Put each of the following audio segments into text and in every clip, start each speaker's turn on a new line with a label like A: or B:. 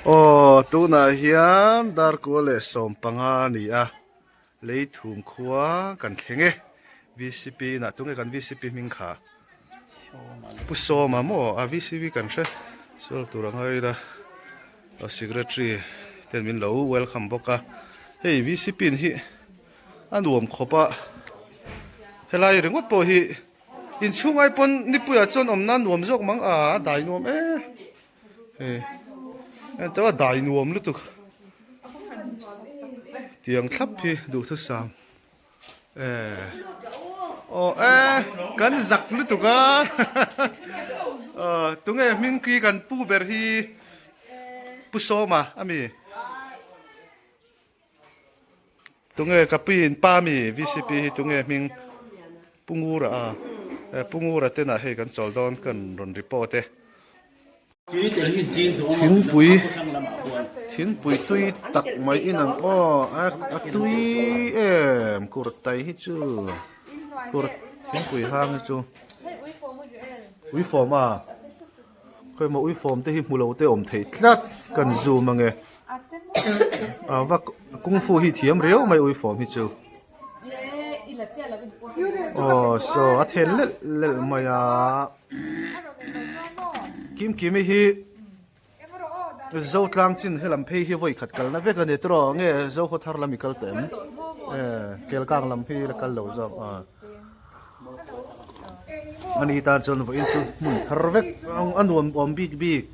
A: Aw tunah hian darkua leh 15 a ni a, Leithum khua kan thleng e, VCP inah tunge kan VCP hming kha? Pu Sawma maw a VCP kan hre sual tur a ngai ila Secretary ten min lo welcome bawk a, hei VCP in hi a nuam khawp a, helai ringawt pawh hi inchhung ai pawn nipuiah chuan awm nan nuam zawk mang a, a dai nuam e. Hei entaw a dai nuam lutuk tiang thlap hi duhthusam eh aw e kan zak lutuk a aw tunge hming khi kan pu ber hi pu sawma ami. Tunge ka piin pa mi VCP hi tunge hming Pu Ngura a eh Pu Ngura ten ah hei kan chawl dawn kan rawn report e. Thingpui thingpui tui tak mai in ang aw a a tui em kurtai hi chu kur thingpui hang hi chu uifawm a. Khawimaw uifawm te hi hmu lo te awm theih tlat kan zoom ange a va kung fu hi thiam riau mai uifawm hi chu aw saw a then lelh lelh mai a Kimkimi hi Zotlang chin helam phei hi vawi khat kalna vek a ni tawh nge Zokhawthar lam i kal tawh em Kelkang lam hi la kal lo zawk a. Ani tan chuan vawiin chu hmun thar vek a nuam awm bik bik.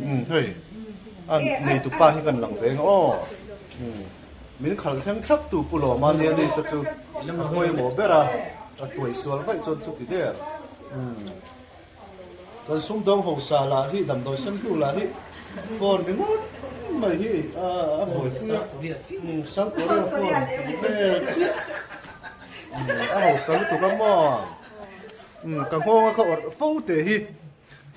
A: Umm hei a neitu pa hi kan lang ve ang aw. Min khalh thleng thlap tu Pu Lawma nia ni sa chu a pawimawh ber a, a tuai sual vaih chuan chu ti der. Umm. Kan sumdawng hausa lah hi damdawi sentu lah hi phone ringawt mai hi a buaipui a, South Korea phone vel chiah a hausa lutuk a maw? Ka nghawnga ka awrh fo te hi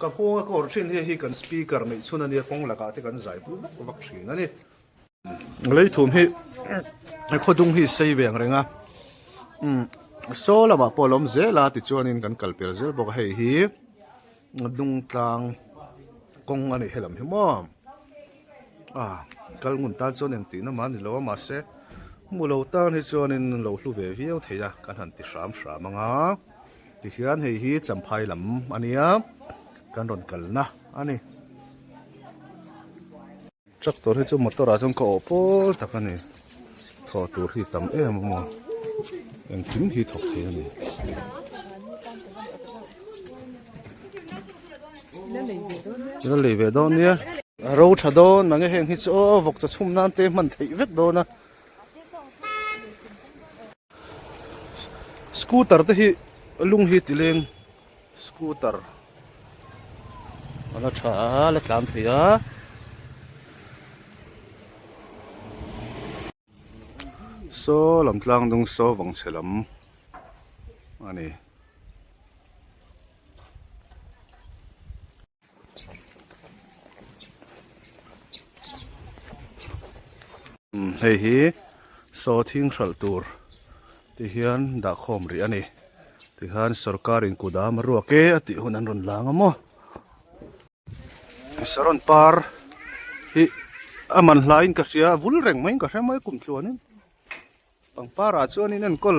A: ka nghawnga ka awrh thin hi hei kan speaker neih chhun a nia kawng lakah te kan zaipui vak vak thin a ni. Leithum hi khawdung hi sei ve ang reng a umm saw lamah pawh a lo awm zel a tichuanin kan kal pel zel bawk a hei hi dungtlang kawng a ni helam hi maw a kal ngun tan chuan engtihna mah a ni lo a mahse hmu lo tan hi chuanin lo hlu ve viau thei a kan han ti hram hram ang a tihian hei hi champhai lam a nia kan rawn kalna a ni. Tractor hi chu motor ah chuan ka awh pawl tak a ni thawh tur hi tam em a maw engkim hi thawk thei a ni. La lei ve dawn nia a ro tha dawn mange heng hi chu aw vawk chaw chhum nan te hman theih vek dawn a scooter te hi lung hi ti leng. Scooter a la tha a la tlan thei a. Saw lam tlang dung saw vang chhe lam a ni. Hei hi saw thing hralh tur ti hian dah khawm rih a ni tikhan sorkar in kut a ruak e a tih hun an rawn lang a maw saron par hi a man hlaiin ka hria a vul reng maiin ka hre mai kum tluanin. Pangpar ah chuan in enkawl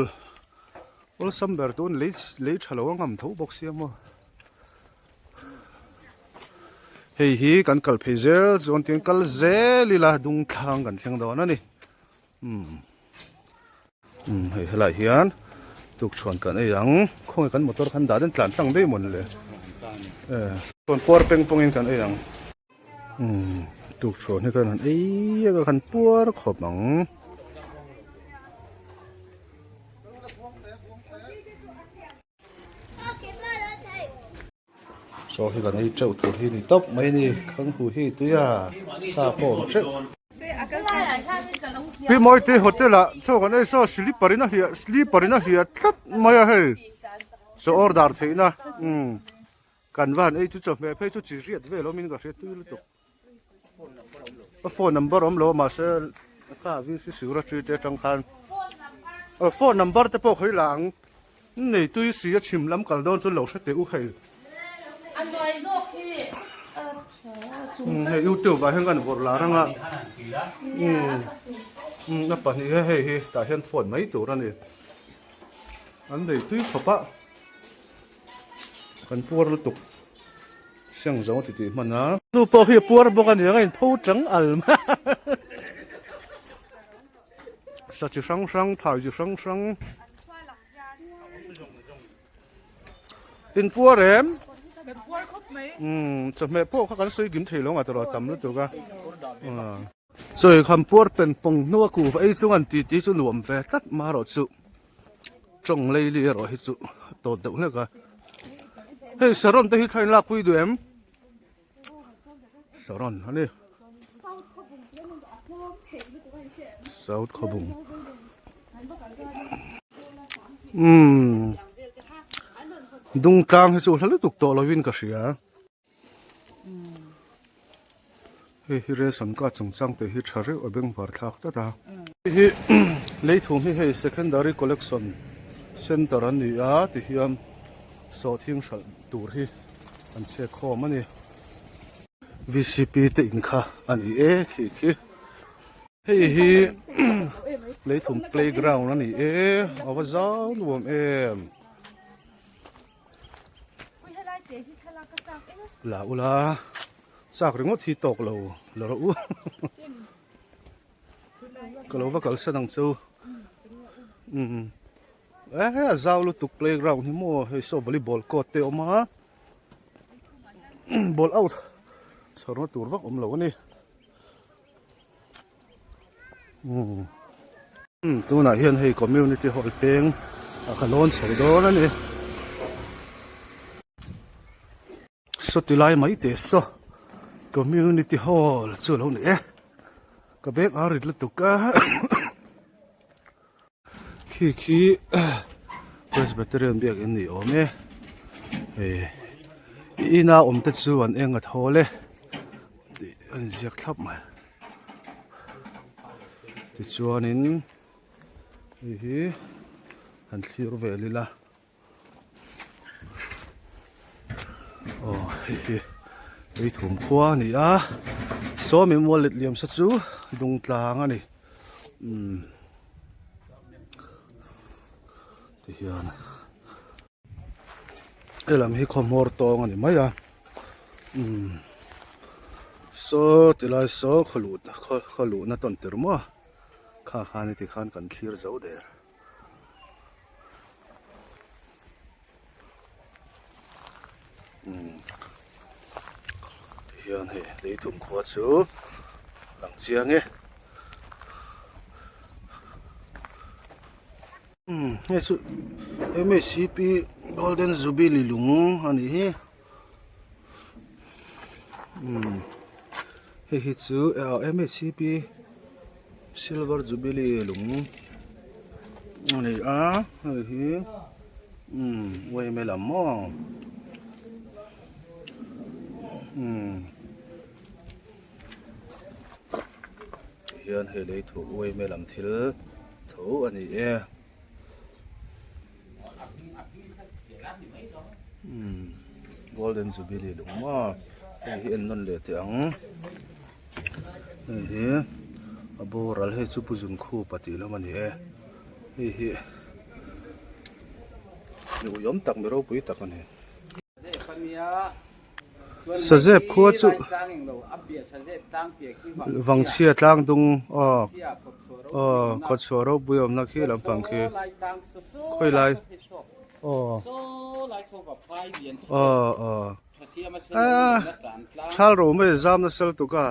A: awlsam ber tun lei lei tha lo a ngam tho bawk sia maw hei hi kan kal phei zel chuan tiang kal zel ila dung thlang kan thleng dawn a ni umm umm hei helai hian tukṭhuan kan ei ang khawnge kan motor khan dah den tlan tlang daih mawn le eh chuan puar peng pawngin kan ei ang. Umm tukṭhuan hi kan han ei a kan puar khawp ang. Saw hi kan ei teuh tur hi ni tawp mai a ni khanghu hi tui a sa pawh a awm teuh. Pi Mawite hotel ah chaw kan ei saw slipper in a hliah slipper in a hliah tlat mai a hei chaw order theihna umm. Kan va han ei chu chawhmeh phei chu chi riat vel awmin ka hria tui lutuk. Ka phone number awm lo a mahse kha VC Secretary te atang khan aw phone number te pawh khawi la ang nei tui si a chhim lam kal dawn chu lo hre teh u hei.
B: A nuai zawk hi.
A: Hei youtube ah hian kan vawrh lar anga umm a pahnih hi hei hi tah hian phone mai tur a ni an nei tui khawp a kan puar lutuk siang zo ti tih hman a nu pawh hi a puar bawk a ni ang a inpho chang al mai sa chi hrang hrang thai chi hrang hrang. In puar em?
B: Kan puar khawp mai.
A: Umm chawhmeh pawh kha kan sawi kim thei lo nga tawrh a tam lutuk a. Chawi kham puar pen pawng hnua kuh ei chung an ti ti chu nuam ve tlat marawh chu tawng lei li erawh hi chu a tawt deuh hlek a. Hei saron te hi thla in lak pui duh em? Saron a ni. South Khawbung. Umm. Dungtlang hi chu hla lutuk tawh lovin ka hria. Hei hi ration card chungchang te hi tha reuh a bengvar thlak tlat a. Hei hi leithum hi hei secondary collection center an ni a tihian sawhthing hralh tur hi an chhiat khawm a ni. Vcp te in kha a ni e khi khi. Hei hi leithum playground a ni e a va zau nuam em. La ula chak ringawt hi tawk lo la rawh u ka lo va kalsan ang chu umm e a zau lutuk playground hi maw hei saw volleyball court te a awm a ball out chhawrna tur vak awm lo a ni. Umm tunah hian hei community hall peng a ka lawn chho dawn a ni. Saw ti lai mai teh saw community hall chu a lo ni e ka bag a rit lutuk a khi khi presbyterian biakin ni awm e hei ina awm te chu an eng a thawl e tih a inziak thlap mai. Tichuanin hei hi han thlir vel ila aw hei hi leithum khua a ni a sawmi mual let liam sa chu dungtlang a ni umm tihian. Helam hi khawhmawr tawng a ni mai a umm saw tilai saw khaw luh khaw luhna tawn tir maw kha khan heti khan kan thlir zo der umm tihian hei leithum khua chu lang chiang e. Umm hei chu MHCP Golden Jubilee lung a nih hi umm hei hi chu MHCP Silver Jubilee lung a ni a hei hi umm yma lam maw umm hian hei lei thu uaime lam thil tho a ni e umm golden jubilee lung maw hei hi en nawn leh teh ang hei hi a boral hei chu pu zunkhua tih lam a ni e hei hi mi uiawm tak mi ropui tak a ni. Sazep khua chu Vangchhia tlang dung aw aw khawchhuah ropui awmna khi lampang khi khawi lai aw aw aw a thal ro mai zam nasa lutuk a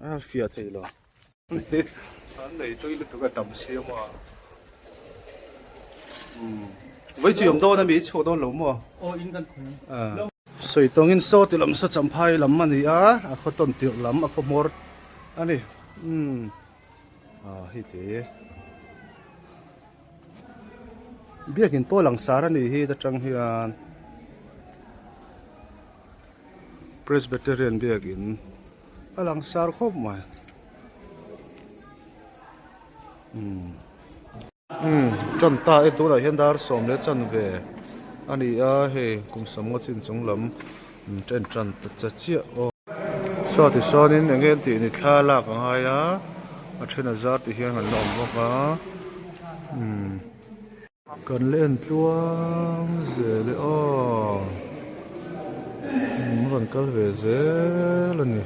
A: a fiah thei lo an nei tui lutuk a tam sia maw umm vawi chi awm dawn ami i chhuak dawn lo maw
C: aw in kan khawng
A: a sawi tawngin saw ti lam saw champhai lam a ni a a khaw tawn tirh lam a khaw hmawr a ni umm a hei te biakin pawh langsar a nih hi ta tang hian Presbyterian biakin A lang sar khawp mai. Umm. Umm tan ta e tunah hian dar sawm leh chan ve a ni a hei kum samnga chin chung lam En tan ta cha chiah aw. Saw ti sawnin eng nge tih ni thla lak a ngai a, a then a zar ti hian an la awm bawk a umm kan la en tluang zel e aw umm rawn kal ve zel a ni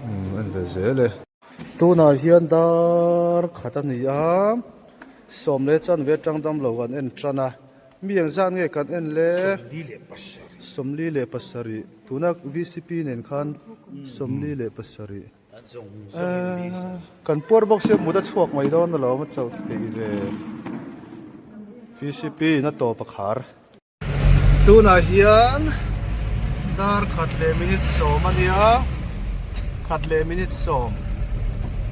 A: umm en ve zel e. Tunah hian dar khat a ni a, sawm leh chanve atang damlo kan en tan a. Mi eng zat nge kan en le? 47. Tuna VCP nen khan 47. Kan puar bawk sia mut a chhuak mai dawn alawm a chauh thei ve. VCP in a tawp a khar. Tunah hian dar khat leh minute sawm a nia, khat leh minute sawm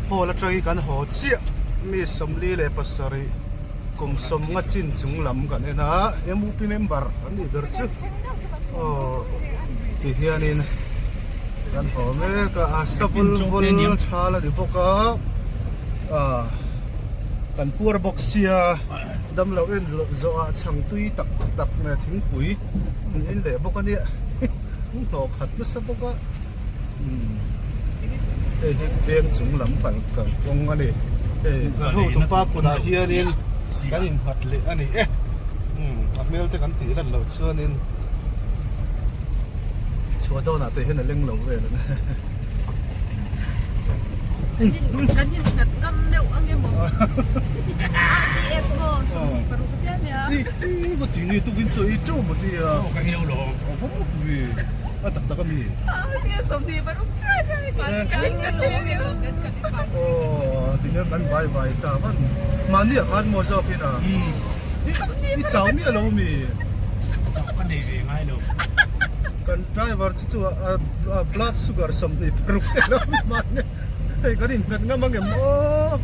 A: hall atangin kan haw chiah. Mi 47 kum sawmnga chin chung lam kan en a, MUP member an nih ber chu aw ti hianin kan haw mek a, a savul vul thal a ni bawk a, ah kan puar bawk sia. Damlo en zawh ah chhang tui tak tak nge thingpui an in leh bawk a nia an hlawh khat nasa bawk a umm hei hi veng chung lam kal kal kawng a ni hei kan hotupa kutah hianin kan innghat leh a ni e umm a hmel te kan tih lan loh chuanin chhuah dawnah te hian a leng lo vel a ni.
B: Kan innghat ngam deuh ang emaw RPF maw 26 chiah nia.
A: I va ti nge tukin chu i teuh maw tia.
C: Ka hio lo.
A: A va mawk ve. A tak tak a mi.
B: RPF 26 chiah nia. Kan innghat ngam
A: Aw ti hian kan vai vai ta van. Mahni ah khan maw zawk in a. I chau miah lo mi.
C: Chau ka nei ve ngai lo.
A: Kan driver chu chu a blood sugar 26 te lo ni mahni hei kan innghat ngam ang em aw.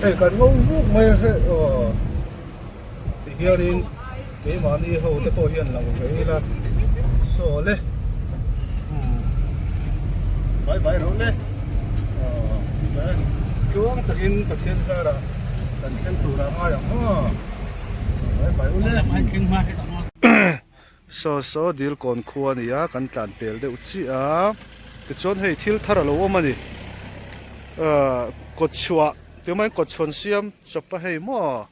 A: Hei kan ngo vuk mai a hei aw ti hianin keimahni ho te pawh hian lang ve ila saw le umm vai vai rawh le aw tluang takin Pathian zarah kan thleng tur ah ngai ang maw vai vai ule. Saw saw dil kawn khua a ni a, kan tlan pel deuh chiah a, tichuan hei thil thar a lo awm a ni, ahh kawt chhuah tumah in kawt chhuan siam chawp a hei maw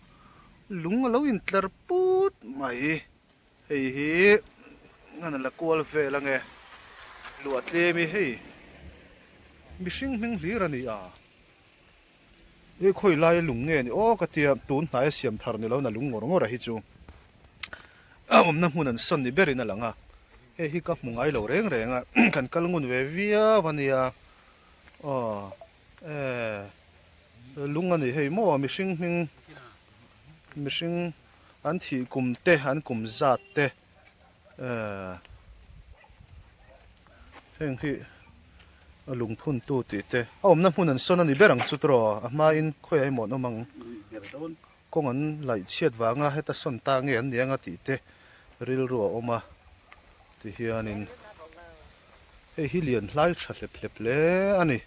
A: lung a lo intlar put mai, hei hi an la kual vel ange luah tlem hi hei mihring hming hlir a ni a, hei khawi laia lung nge ni aw ka tia tun hnaia siam thar ni lo na lung ngawr ngawr a hi chu. A awmna hmun an sawn ni berin a lang a, hei hi ka hmu ngai lo reng reng a, kan kal ngun ve viau a nia, aw e lung a ni hei maw mihring hming mihring an thih kum te an kum zat te e heng hi a lungphun tu tih te a awmna hmun an sawn a ni ber ang chu tawh a hmain khawiah emaw an awm ang. Kawng an laih chhiat vanga heta sawn ta nge an ni anga tih te rilru a awm a ti hianin hei hi lian hlai tha hlep hlep hle a ni.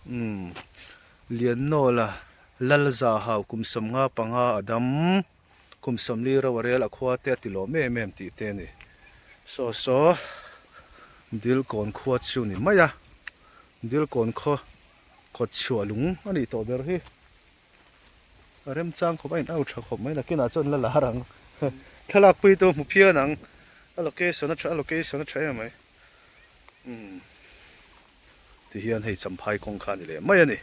A: Umm Liannawla Lalza hau kum 55 a dam kum 40 ro a rel a khua te a ti lawm em em tih te a ni. Saw saw Dilkawn khua chu ni mai a Dilkawn khaw kawt chhuah lung a nih tawh ber hi. A remchang khawp a in au tha khawp mai nakinah chuan la lar ang thlalak pui tu hmu phian ang a location a tha a location a tha em mai umm ti hian hei champhai kawng kha a ni leh mai a ni.